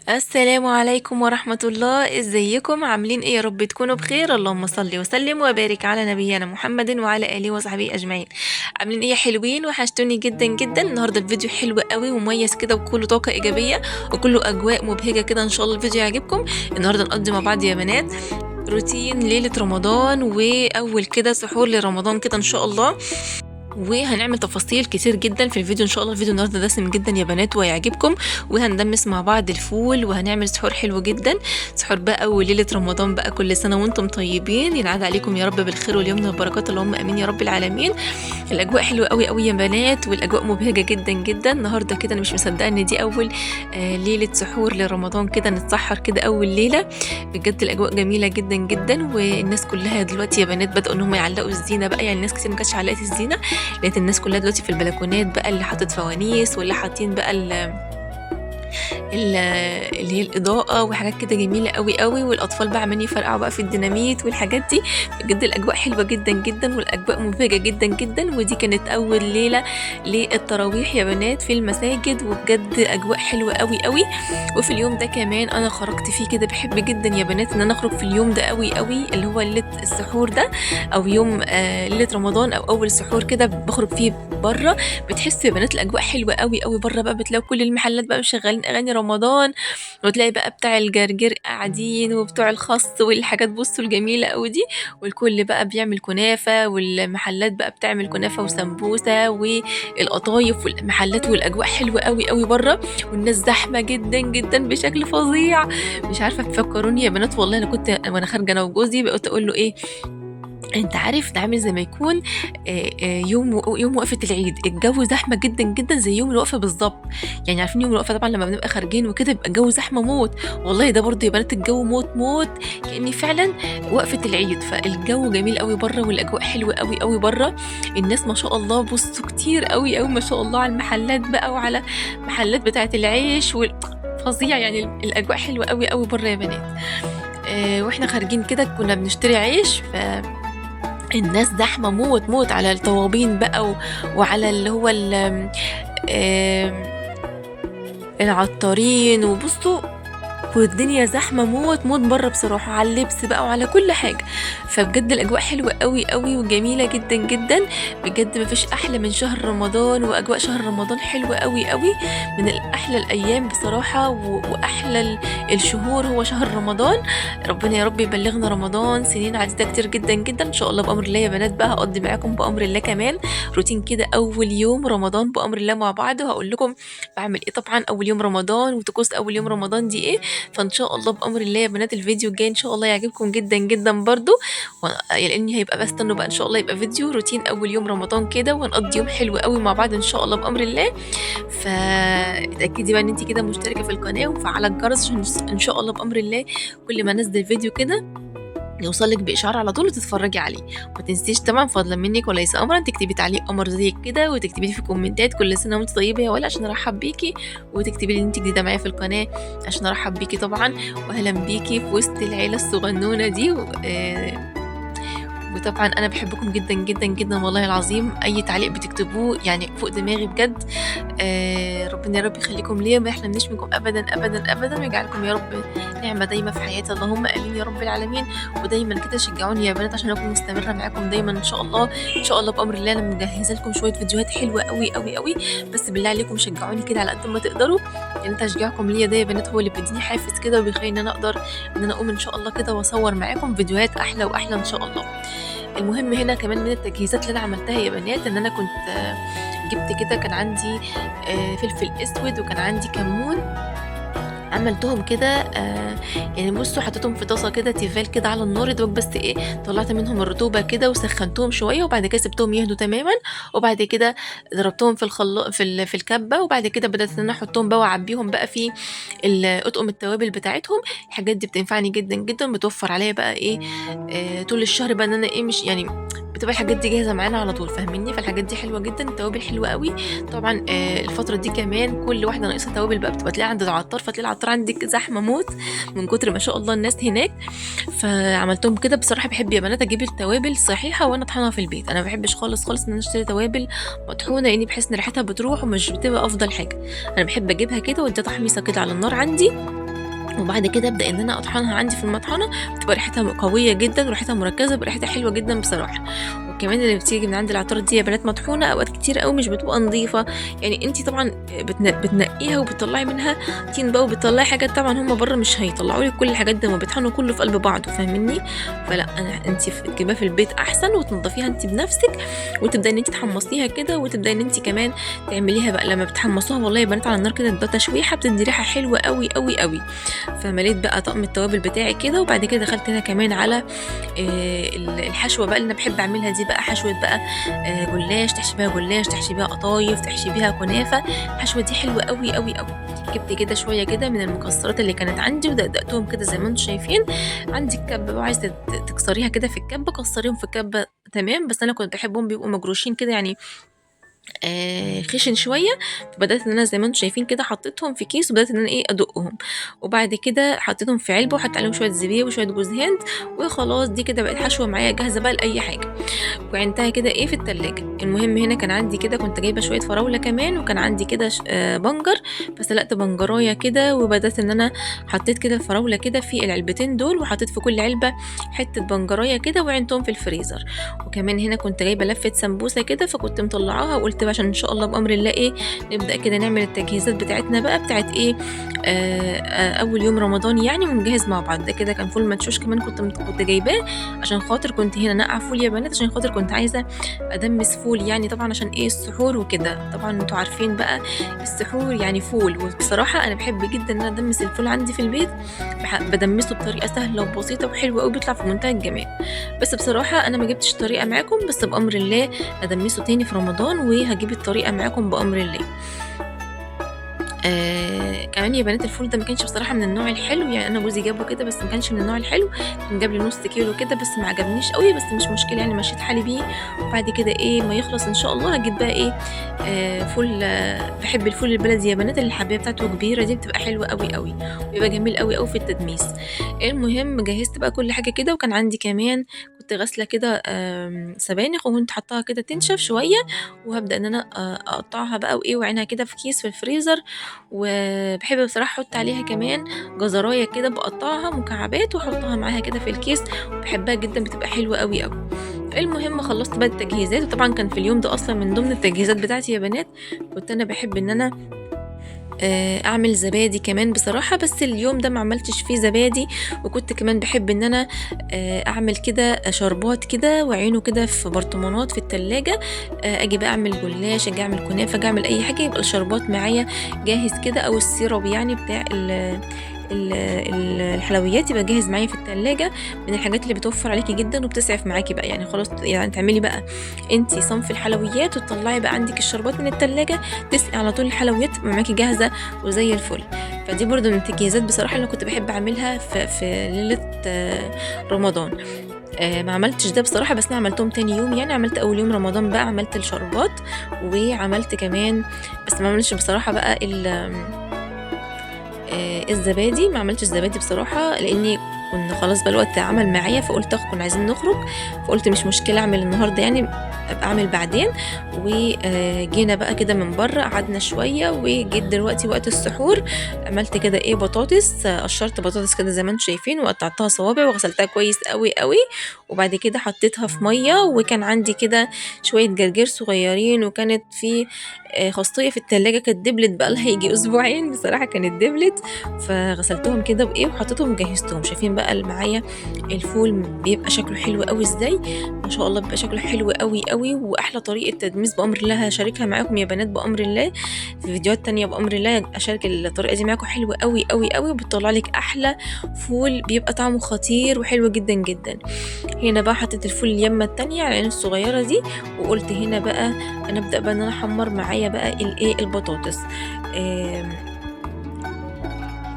السلام عليكم ورحمة الله. ازيكم عاملين ايه؟ يا رب تكونوا بخير. اللهم صل وسلم وبارك على نبينا محمد وعلى اله وصحبه اجمعين. عاملين ايه يا حلوين؟ وحشتوني جدا جدا. النهارده الفيديو حلو قوي ومميز كده، وكله طاقة ايجابية وكله اجواء مبهجة كده. ان شاء الله الفيديو يعجبكم. النهارده نقضي مع بعض يا بنات روتين ليلة رمضان واول كده سحور لرمضان كده ان شاء الله، وهنعمل تفاصيل كتير جدا في الفيديو ان شاء الله. الفيديو النهارده دسم جدا يا بنات وهيعجبكم، وهندمس مع بعض الفول وهنعمل سحور حلو جدا. سحور بقى وليلة رمضان بقى، كل سنة وانتم طيبين، ينعاد عليكم يا رب بالخير واليمن والبركات، اللهم امين يا رب العالمين. الاجواء حلوة قوي قوي يا بنات، والاجواء مبهجه جدا جدا النهارده كده. انا مش مصدقه ان دي اول ليلة سحور لرمضان كده، نتسحر كده اول ليلة. بجد الاجواء جميلة جدا جدا، والناس كلها دلوقتي يا بنات بداوا ان هم يعلقوا الزينة بقى. يعني الناس كتير ما كانتش علقت الزينة، لقيت الناس كلها دلوقتي في البلكونات بقى، اللي حاطط فوانيس واللي حاطين بقى اللي هي الاضاءة وحاجات كده جميلة قوي قوي، والاطفال بقى عمالين يفرقعوا بقى في الديناميت والحاجات دي. بجد الاجواء حلوة جدا جدا والاجواء مبهجه جدا جدا. ودي كانت اول ليلة للتراويح يا بنات في المساجد، وبجد اجواء حلوة قوي قوي. وفي اليوم ده كمان انا خرجت فيه كده، بحب جدا يا بنات ان انا اخرج في اليوم ده قوي قوي، اللي هو ليلة السحور ده، او يوم ليلة رمضان او اول سحور كده بخرج فيه بره. بتحسوا يا بنات الاجواء حلوة قوي قوي بره بقى، بتلاقوا كل المحلات بقى مشغلين اغاني رمضان، وتلاقي بقى بتاع الجرجير قاعدين وبتوع الخس والحاجات بصوا الجميلة قوي دي، والكل بقى بيعمل كنافه، والمحلات بقى بتعمل كنافه وسمبوسه والقطايف والمحلات، والاجواء حلوة قوي قوي بره، والناس زحمة جدا جدا بشكل فظيع. مش عارفه تفكروني يا بنات والله، انا كنت وانا خارجه انا وجوزي بقيت اقول له ايه، انت عارف ده عامل زي ما يكون يوم وقفه العيد، الجو زحمة جدا جدا زي يوم الوقفة بالظبط. يعني عارفين يوم الوقفة طبعا لما بنبقى خارجين وكده بيبقى الجو زحمة موت، والله ده برضه يا بنات الجو موت موت كاني فعلا وقفه العيد. فالجو جميل قوي بره، والاجواء حلوة قوي قوي بره. الناس ما شاء الله بصوا كتير قوي قوي ما شاء الله على المحلات بقى، وعلى محلات بتاعه العيش فظيع. يعني الاجواء حلوة قوي قوي بره يا بنات. واحنا خارجين كده كنا بنشتري عيش، ف الناس زحمة موت موت على الطوابين بقى وعلى اللي هو العطارين، وبصوا والدنيا زحمة موت موت بره بصراحة، على اللبس بقى وعلى كل حاجة. فبجد الاجواء حلوة قوي قوي وجميلة جدا جدا. بجد مفيش احلى من شهر رمضان، واجواء شهر رمضان حلوة قوي قوي، من احلى الايام بصراحة، واحلى الشهور هو شهر رمضان. ربنا يا رب يبلغنا رمضان سنين عديدة كتير جدا جدا ان شاء الله بامر الله. يا بنات بقى هقضي معاكم بامر الله كمان روتين كده اول يوم رمضان بامر الله مع بعض، وهقول لكم بعمل ايه طبعا اول يوم رمضان، وطقوس اول يوم رمضان دي ايه. فان شاء الله بامر الله يا بنات الفيديو الجاي ان شاء الله يعجبكم جدا جدا برضو، لان هيبقى بستنوا بقى ان شاء الله يبقى فيديو روتين اول يوم رمضان كده، وهنقضي يوم حلو قوي مع بعض ان شاء الله بامر الله. فاتاكدي بقى ان انت كده مشتركة في القناة ومفعله الجرس، عشان ان شاء الله بامر الله كل ما انزل فيديو كده يوصلك باشعار على طول وتتفرجي عليه. ما تنسيش طبعا فضلا منك وليس امرا تكتبي تعليق قمر زي كده، وتكتبي لي في الكومنتات كل سنة وانت طيبة يا ولا عشان ارحب بيكي، وتكتبي لي انت جديدة معايا في القناة عشان ارحب بيكي طبعا، واهلا بيكي في وسط العيلة الصغنونه دي. وطبعا انا بحبكم جدا جدا جدا والله العظيم، اي تعليق بتكتبوه يعني فوق دماغي بجد. ربنا يا رب يخليكم ليا، ما يحرمنيش منكم ابدا ابدا ابدا، ويجعلكم يا رب نعمه دايما في حياتي، اللهم امين يا رب العالمين. ودايما كده شجعوني يا بنات عشان اكون مستمرة معاكم دايما ان شاء الله. ان شاء الله بامر الله انا مجهزة لكم شوية فيديوهات حلوة قوي قوي قوي، بس بالله عليكم شجعوني كده على قد ما تقدروا، لان تشجيعكم ليا ده يا بنات هو اللي بيديني حافز كده، وبيخليني ان انا اقدر ان انا اقوم ان شاء الله كده واصور معاكم فيديوهات احلى واحلى ان شاء الله. المهم هنا كمان من التجهيزات اللي انا عملتها يا بنات، ان انا كنت جبت كده كان عندي فلفل اسود وكان عندي كمون، عملتهم كده يعني بصوا حطيتهم في طاسه كده تيفال كده على النار دوب، بس ايه طلعت منهم الرطوبة كده وسخنتهم شوية، وبعد كده سبتهم يهدوا تماما، وبعد كده ضربتهم في الخلاط في الكبه، وبعد كده بدات ان انا احطهم بقى واعبيهم بقى في اطقم التوابل بتاعتهم. الحاجات دي بتنفعني جدا جدا، بتوفر عليا بقى ايه طول الشهر بقى ان انا ايه مش يعني بتبقى الحاجات دي جاهزة معانا على طول، فاهميني؟ فالحاجات دي حلوة جدا، التوابل حلوة قوي. طبعا الفترة دي كمان كل واحدة ناقصها توابل بقى بتبقى تلاقي عند العطار، فتلاقي العطار عندك زحمة موت من كتر ما شاء الله الناس هناك. فعملتهم كده. بصراحة بحب يا بنات اجيب التوابل صحيحه وانا اطحنها في البيت، انا ما بحبش خالص خالص ان انا اشتري توابل مطحونه، لاني بحس ان ريحتها بتروح ومش بتبقى افضل حاجة. انا بحب اجيبها كده واديها تحميصه كده على النار عندي، وبعد كده ابدا ان انا اطحنها عندي في المطحنه، بتبقى ريحتها قوية جدا وريحتها مركزه، بتبقى ريحتها حلوة جدا بصراحة. وكمان اللي بتيجي من عند العطار دي يا بنات مطحونه اوقات كتير قوي مش بتبقى نظيفة، يعني انت طبعا بتنقيها وبتطلعي منها طين بقى وبتطلعي حاجات، طبعا هم بره مش هيطلعوا لك كل الحاجات دي، ما بيطحنوا كله في قلب بعضه، فاهميني؟ فلا انت تجيبيها في البيت احسن وتنضفيها انت بنفسك، وتبداي ان انت تحمصيها كده، وتبداي ان انت كمان تعمليها بقى لما بتحمصوها والله يا بنات على النار كده ده تشويحه بتدي ريحه حلوة قوي قوي قوي. فمليت بقى طقم التوابل بتاعي كده، وبعد كده دخلت هنا كمان على الحشوه بقى اللي انا بحب اعملها دي بقى، حشوه بقى جلاش، تحشي بيها جلاش، تحشي بيها قطايف، تحشي بيها كنافه. الحشوه دي حلوة قوي قوي قوي. جبت كده شوية كده من المكسرات اللي كانت عندي ودقدقتهم كده زي ما انتم شايفين. عندي الكبه بقى عايزه تكسريها كده في الكبه، كسريهم في الكبه تمام، بس انا كنت بحبهم بيبقوا مجروشين كده يعني خشن شوية. فبدات ان انا زي ما انتم شايفين كده حطيتهم في كيس، وبدات ان انا ايه ادقهم، وبعد كده حطيتهم في علبة وحطيت عليهم شوية زبيب وشوية جوز هند، وخلاص دي كده بقت حشوه معايا جاهزة بقى لاي حاجة، وعينتها كده ايه في التلاجة. المهم هنا كان عندي كده كنت جايبه شوية فراوله كمان، وكان عندي كده بنجر، فسلقت بنجرايه كده، وبدات ان انا حطيت كده الفراوله كده في العلبتين دول، وحطيت في كل علبة حتة بنجرايه كده، وعينتهم في الفريزر. وكمان هنا كنت جايبه لفه سمبوسة كده، فكنت مطلعاها وقلت عشان ان شاء الله بامر الله ايه نبدا كده نعمل التجهيزات بتاعتنا بقى بتاعت ايه اول يوم رمضان يعني، ونجهز مع بعض. ده كده كان فول مدشوش كمان كنت جايباه عشان خاطر كنت هنا نقع فول يا بنات، عشان خاطر كنت عايزه ادمس فول يعني طبعا عشان ايه السحور وكده. طبعا انتوا عارفين بقى السحور يعني فول، وبصراحة انا بحب جدا ان انا ادمس الفول عندي في البيت، بدمسه بطريقة سهلة وبسيطة وحلوه قوي، بيطلع في منتهى الجمال. بس بصراحة انا ما جبتش طريقه معاكم، بس بامر الله ادمسه تاني في رمضان وهجيب الطريقة معاكم بامر الله. كمان يا بنات الفول ده ما كانش بصراحة من النوع الحلو، يعني انا جوزي جابه كده بس ما كانش من النوع الحلو، كان جاب لي نص كيلو كده بس ما عجبنيش قوي، بس مش مشكلة يعني مشيت حالي بيه. وبعد كده ايه ما يخلص ان شاء الله هجيب بقى ايه فول. بحب الفول البلدي يا بنات اللي الحبايه بتاعته كبيرة دي، بتبقى حلوة قوي قوي وبيبقى جميل قوي قوي في التدميس. المهم جهزت بقى كل حاجة كده، وكان عندي كمان كنت غاسله كده سبانخ، وكنت حطاها كده تنشف شوية، وهبدا ان انا اقطعها بقى وايه وعينها كده في كيس في الفريزر. وبحب بصراحة احط عليها كمان جزرايه كده بقطعها مكعبات واحطها معاها كده في الكيس، وبحبها جدا بتبقى حلوة قوي قوي. المهم خلصت بقى التجهيزات، وطبعا كان في اليوم ده اصلا من ضمن التجهيزات بتاعتي يا بنات كنت انا بحب ان انا اعمل زبادي كمان بصراحة، بس اليوم ده ما عملتش فيه زبادي. وكنت كمان بحب ان انا اعمل كده شربات كده واعينه كده في برطمانات في التلاجة، اجي بقى اعمل جلاش، اجي اعمل كنافه، اجي اعمل اي حاجة، يبقى الشربات معايا جاهز كده، او ال syrup يعني بتاع الحلويات يبقى جاهز معايا في التلاجة. من الحاجات اللي بتوفر عليكي جدا وبتسعف معاكي بقى، يعني خلاص يعني تعملي بقى انتي صنف الحلويات وتطلعي بقى عندك الشربات من التلاجة، تسقي على طول الحلويات تبقى معاكي جاهزة وزي الفل. فدي برضو من التجهيزات بصراحة اللي كنت بحب اعملها في ليلة رمضان. ما عملتش ده بصراحة، بس انا عملتهم تاني يوم، يعني عملت اول يوم رمضان بقى عملت الشربات، وعملت كمان بس ما عملتش بصراحة بقى الزبادي، ما عملتش الزبادي بصراحة لاني كنا خلاص بقى الوقت عمل معايا، فقلت كنا عايزين نخرج، فقلت مش مشكلة اعمل النهارده يعني ابقى اعمل بعدين. وجينا بقى كده من بره قعدنا شوية، وجيت دلوقتي وقت السحور عملت كده ايه بطاطس، قشرت بطاطس كده زي ما انتم شايفين وقطعتها صوابع وغسلتها كويس قوي قوي، وبعد كده حطيتها في مية، وكان عندي كده شوية جرجير صغيرين، وكانت في خاصية في التلاجة كانت دبلت بقى لها يجي اسبوعين بصراحة كانت دبلت، فغسلتهم كده بايه وحطيتهم وجهزتهم. شايفين بقى اللي معايا الفول بيبقى شكله حلو قوي ازاي، ما شاء الله بيبقى شكله حلو قوي قوي. قوي، واحلى طريقه تدميس بامر الله هشاركها معاكم يا بنات بامر الله في فيديوهات تانية بامر الله، اشارك الطريقة دي معاكم. حلوة قوي قوي قوي، وبتطلع لك احلى فول بيبقى طعمه خطير وحلو جدا جدا. هنا بقى حطيت الفول اليمه التانية على العين الصغيرة دي، وقلت هنا بقى هنبدا بقى ان انا احمر معايا بقى الايه البطاطس.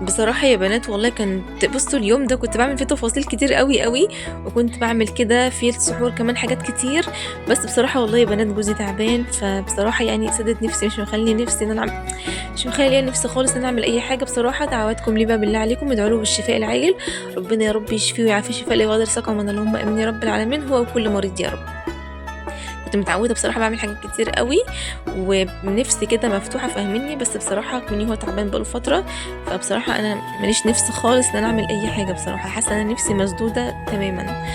بصراحة يا بنات والله كنت بصوا اليوم ده كنت بعمل فيه تفاصيل كتير قوي قوي، وكنت بعمل كده في السحور كمان حاجات كتير، بس بصراحة والله يا بنات جوزي تعبان، فبصراحة يعني سدت نفسي، مش مخلي نفسي ان انا مش مخلي نفسي خالص ان انا اعمل اي حاجة بصراحة. دعواتكم لي بقى بالله عليكم، ادعوا له بالشفاء العاجل، ربنا يا رب يشفيه ويعافيه شفاء لا يغادر سقما، اللهم امين يا رب العالمين، هو وكل مريض يا رب. كنت متعوده بصراحة بعمل حاجات كتير قوي ونفسي كده مفتوحة فاهميني، بس بصراحة كوني هو تعبان بقاله فترة، فبصراحة انا ماليش نفس خالص ان انا اعمل اي حاجة بصراحة، حاسه ان انا نفسي مسدودة تماما.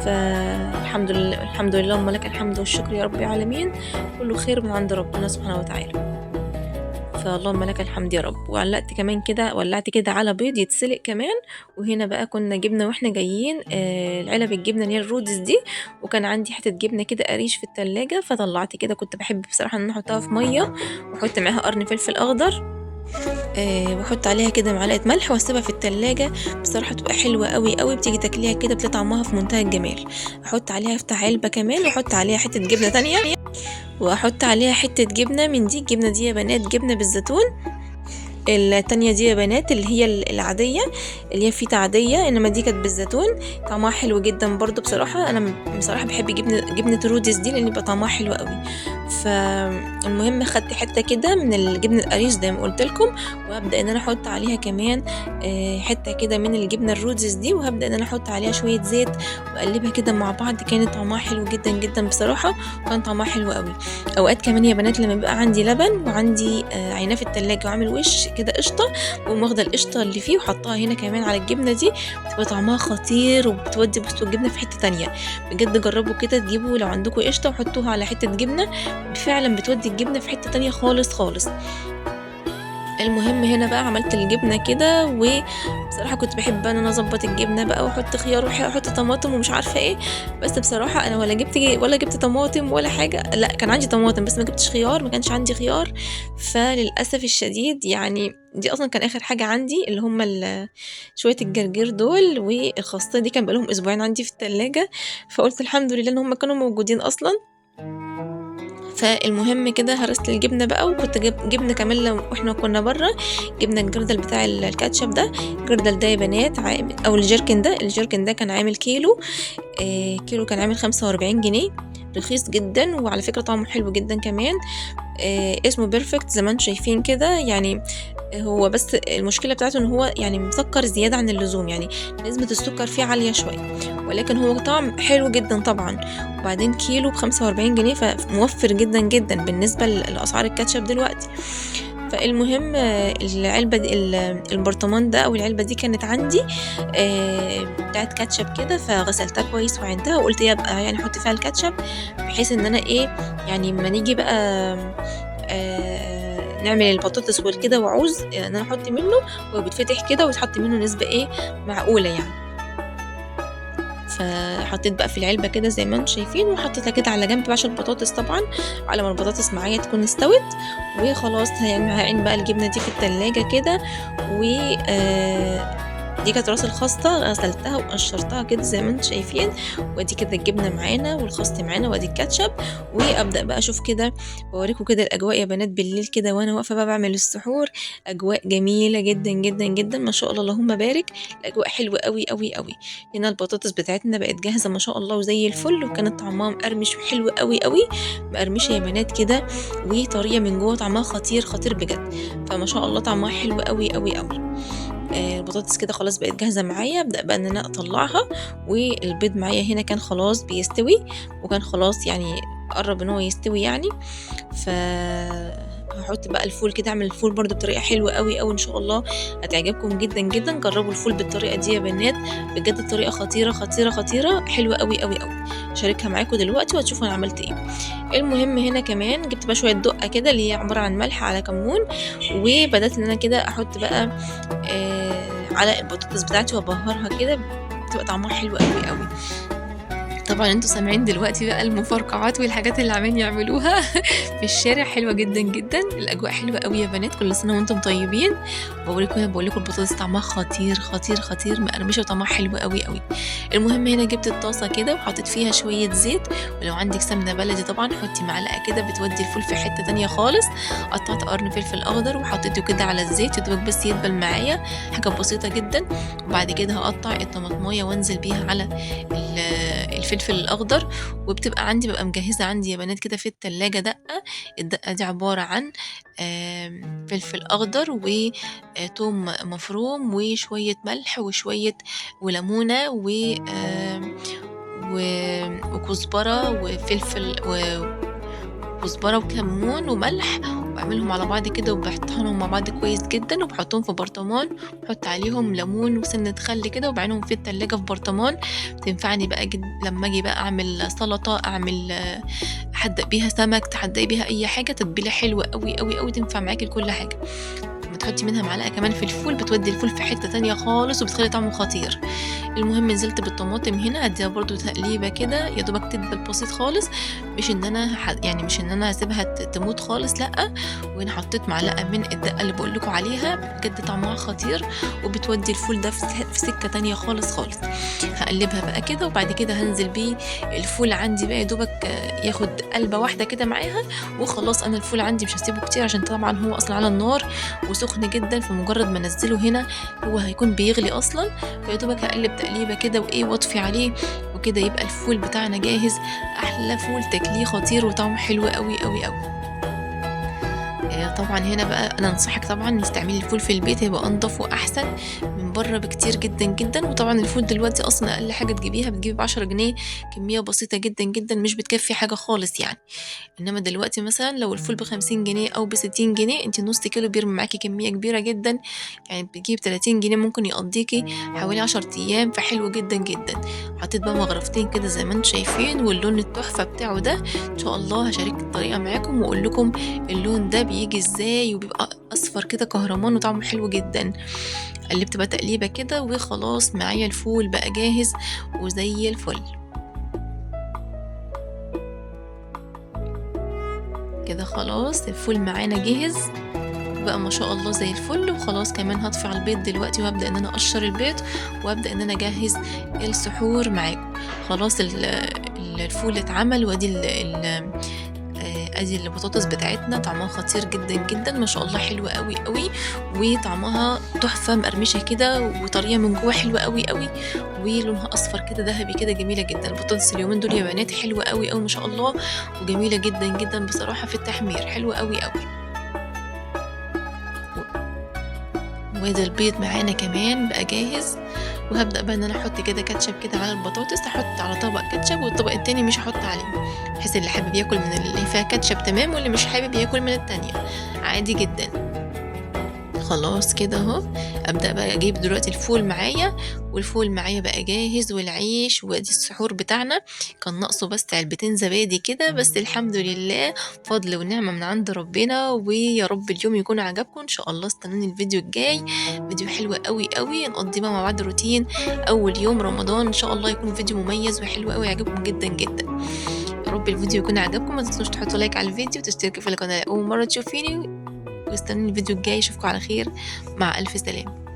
فالحمد لله الحمد لله، اللهم لك الحمد والشكر يا رب العالمين، كله خير من عند ربنا سبحانه وتعالى، فاللهم لك الحمد يا رب. وعلقت كمان كده، ولعت كده على بيض يتسلق كمان. وهنا بقى كنا جبنا واحنا جايين العلب الجبنة اللي هي الرودز دي، وكان عندي حتة جبنه كده قريش في التلاجة، فطلعت كده، كنت بحب بصراحة ان انا احطها في مية واحط معاها قرن فلفل اخضر، واحط عليها كده معلقه ملح واسيبها في التلاجة، بصراحة تبقى حلوة قوي قوي، بتيجي تاكليها كده بتلاقي طعمها في منتهى الجمال. احط عليها، افتح علبة كمان واحط عليها حتة جبنه تانية، واحط عليها حتة جبنه من دي، الجبنة دي يا بنات جبنه بالزيتون. التانية دي يا بنات اللي هي العادية اللي هي فيتا عادية، انما دي كانت بالزيتون، طعمها حلو جدا برضو بصراحة. انا بصراحة بحب جبنة رودس دي لان بيبقى طعمها حلو قوي. فالمهم خدت حتة كده من الجبنة القريش زي ما قلت لكم، وهبدأ ان انا احط عليها كمان حتة كده من الجبنة الرودس دي، وهبدأ ان انا احط عليها شوية زيت واقلبها كده مع بعض. كانت طعمها حلو جدا جدا بصراحة، وكان طعمها حلو قوي. اوقات كمان يا بنات لما بيبقى عندي لبن وعندي عيناه في التلاجة وعامل وش كده قشطه، واقوم واخده القشطه اللي فيه وحطها هنا كمان على الجبنة دي، بتبقى طعمها خطير وبتودي بصوا الجبنة في حتة تانية بجد. جربوا كده تجيبوا لو عندكم قشطه وحطوها على حتة جبنه، فعلا بتودي الجبنة في حتة تانية خالص خالص. المهم هنا بقى عملت الجبنة كده، وبصراحة كنت بحب ان انا اظبط الجبنة بقى واحط خيار واحط طماطم ومش عارفه ايه، بس بصراحة انا ولا جبت طماطم ولا حاجة، لا كان عندي طماطم بس ما جبتش خيار، ما كانش عندي خيار. فللاسف الشديد يعني دي اصلا كان اخر حاجة عندي، اللي هم شوية الجرجير دول والخاصيه دي، كان بقالهم اسبوعين عندي في التلاجة، فقلت الحمد لله ان هم كانوا موجودين اصلا. فالمهم كده هرست الجبنة بقى، وكنت جبنه كمان لو احنا كنا بره، جبنا الجردل بتاع الكاتشب ده. الجردل ده يا بنات او الجيركن ده، الجيركن ده كان عامل كيلو، كيلو كان عامل 45 جنيه، رخيص جدا، وعلى فكرة طعمه حلو جدا كمان. اسمه بيرفكت زي ما انتم شايفين كده. يعني هو بس المشكلة بتاعته ان هو يعني مسكر زيادة عن اللزوم، يعني نسبه السكر فيه عالية شوية، ولكن هو طعم حلو جدا طبعا. وبعدين كيلو ب45 جنيه، فموفر جدا جدا بالنسبة لاسعار الكاتشب دلوقتي. فالمهم العلبة دي، البرطمان ده او العلبة دي كانت عندي بتاعت كاتشب كده، فغسلتها كويس وعينتها، وقلت يبقى يعني احط فيها الكاتشب بحيث ان انا ايه يعني لما نيجي بقى نعمل البطاطس والكده وعوز ان انا احط منه، وبيتفتح كده ويتحط منه نسبه ايه معقولة يعني. فحطيت بقى في العلبة كده زي ما انتم شايفين، وحطيتها كده على جنب عشان البطاطس طبعا على ما البطاطس معايا تكون استوت. وخلاص هعين بقى الجبنة دي في التلاجة كده. و دي كانت راس الخاصة، غسلتها وقشرتها كده زي ما انتم شايفين، وادي كده الجبنة معانا والخاص معانا وادي الكاتشب. وابدا بقى اشوف كده واوريكم كده الاجواء يا بنات بالليل كده وانا واقفة بقى بعمل السحور. اجواء جميلة جدا جدا جدا ما شاء الله اللهم بارك، الاجواء حلوة قوي قوي قوي. هنا البطاطس بتاعتنا بقت جاهزة ما شاء الله وزي الفل، وكانت طعمها مقرمش وحلو قوي قوي، مقرمشه يا بنات كده وطريه من جوه، طعمها خطير خطير بجد. فما شاء الله طعمها حلو قوي قوي قوي. البطاطس كده خلاص بقت جاهزة معايا، ابدا بقى ان انا اطلعها. والبيض معايا هنا كان خلاص بيستوي، وكان خلاص يعني قرب ان هو يستوي يعني. ف هحط بقى الفول كده، اعمل الفول برده بطريقة حلوة قوي قوي ان شاء الله هتعجبكم جدا جدا. جربوا الفول بالطريقة دي يا بنات بجد، الطريقة خطيرة خطيرة خطيرة، حلوة قوي قوي قوي. هشاركها معاكم دلوقتي وهتشوفوا انا عملت ايه. المهم هنا كمان جبت بقى شوية دقه كده اللي هي عبارة عن ملح على كمون، وبدات ان انا كده احط بقى على البطاطس بتاعتي وابهرها كده، بتبقى طعمها حلو قوي قوي. طبعا طبعا انتوا سامعين دلوقتي بقى المفرقعات والحاجات اللي عمالين يعملوها في الشارع، حلوة جدا جدا، الاجواء حلوة قوي يا بنات. كل سنة وانتم طيبين. بقول لكم البطاطس طعمها خطير خطير خطير، مقرمشه وطعمها حلو قوي قوي. المهم هنا جبت الطاسه كده وحطيت فيها شوية زيت، ولو عندك سمنه بلدي طبعا حطي معلقه كده، بتودي الفول في حتة تانية خالص. قطعت قرن فلفل اخضر وحطيته كده على الزيت يا دوبك بس يدبل معايا، حاجة بسيطة جدا. وبعد كده هقطع الطماطمايه وانزل بيها على الفلفل الاخضر. وبتبقى عندي، ببقى مجهزة عندي يا بنات كده في التلاجة دقه. الدقة دي عبارة عن فلفل اخضر وتوم مفروم وشوية ملح وشوية وليمونه وكزبره وفلفل وكزبره وكمون وملح، وبعملهم على بعض كده وبطحنهم مع بعض كويس جدا، وبحطهم في برطمان، بحط عليهم ليمون وسنة خل كده، وبعينهم في التلاجة في برطمان. بتنفعني بقى جد لما اجي بقى اعمل سلطة، اعمل احدق بيها سمك، تحدقي بيها اي حاجة، تتبيلة حلوة قوي قوي قوي، تنفع معاكي لكل حاجة. بتحطي منها معلقة كمان في الفول، بتودي الفول في حتة تانية خالص وبتخلي طعمه خطير. المهم نزلت بالطماطم هنا، اديها برضو تقليبة كده يا دوبك تدبل بسيط خالص، مش ان انا يعني مش ان انا هسيبها تموت خالص، لا. وهنا حطيت معلقة من الدقة اللي بقول لكم عليها، بجد طعمها خطير وبتودي الفول ده في سكة تانية خالص خالص. هقلبها بقى كده، وبعد كده هنزل بيه الفول عندي بقى يا دوبك ياخد قلبة واحدة كده معاها وخلاص. انا الفول عندي مش هسيبه كتير عشان طبعا هو اصلا على النار وسخن جدا، فمجرد ما انزله هنا هو هيكون بيغلي اصلا، فيا دوبك هقلب تقليبه كده وايه واطفي عليه وكده، يبقى الفول بتاعنا جاهز. احلى فول تاكليه، خطير وطعمه حلو قوي قوي قوي. طبعا هنا بقى انا انصحك طبعا تستعملي الفول في البيت، هيبقى انضف واحسن من بره بكتير جدا جدا. وطبعا الفول دلوقتي اصلا اقل حاجة تجيبيها بتجيبي ب10 جنيه، كمية بسيطة جدا جدا مش بتكفي حاجة خالص يعني. انما دلوقتي مثلا لو الفول ب50 جنيه او ب60 جنيه، انت نص كيلو بيرمي معاكي كمية كبيرة جدا، يعني بتجيب 30 جنيه ممكن يقضيكي حوالي 10 ايام، فحلو جدا جدا. حطيت بقى مغرفتين كده زي ما انتم شايفين، واللون التحفة بتاعه ده ان شاء الله هشارك الطريقة معاكم واقول لكم اللون ده بيجي ازاي، وبيبقى اصفر كده كهرمان وطعمه حلو جدا. قلبت بقى تقليبه كده وخلاص معايا الفول بقى جاهز وزي الفل كده. خلاص الفول معانا جاهز بقى ما شاء الله زي الفل. وخلاص كمان هطفي على البيض دلوقتي، وهبدا ان انا اقشر البيض وابدا ان انا اجهز السحور معاكم. خلاص الفول اتعمل، وادي ادي البطاطس بتاعتنا طعمها خطير جدا جدا ما شاء الله، حلوة قوي قوي وطعمها تحفة، مقرمشه كده وطريه من جوه، حلوة قوي قوي، ولونها اصفر كده ذهبي كده، جميلة جدا. البطاطس اليومين دول يا بنات حلوة قوي قوي ما شاء الله، وجميلة جدا جدا بصراحة في التحمير، حلوة قوي قوي. وادي البيض معانا كمان بقى جاهز. وهبدأ بقى ان انا احط كده كاتشب كده على البطاطس، احط على طبق كاتشب والطبق التاني مش هحط عليه، بحيث اللي حابب ياكل من اللي فيها كاتشب تمام، واللي مش حابب ياكل من التانية عادي جدا. خلاص كده اهو. ابدأ بقى اجيب دلوقتي الفول معايا، والفول معايا بقى جاهز، والعيش، وادي السحور بتاعنا كان ناقصه بس علبتين زبادي كده، بس الحمد لله فضل ونعمة من عند ربنا. ويا رب اليوم يكون عجبكم ان شاء الله. استنوني الفيديو الجاي، فيديو حلو قوي قوي نقضي بقى مع بعض روتين اول يوم رمضان ان شاء الله، يكون فيديو مميز وحلو قوي يعجبكم جدا جدا. يا رب الفيديو يكون عجبكم، ما تنسوش تحطوا like على الفيديو وتشتركوا في القناة اول مرة تشوفيني، واستنوني الفيديو الجاي. اشوفكم على خير، مع الف سلامة.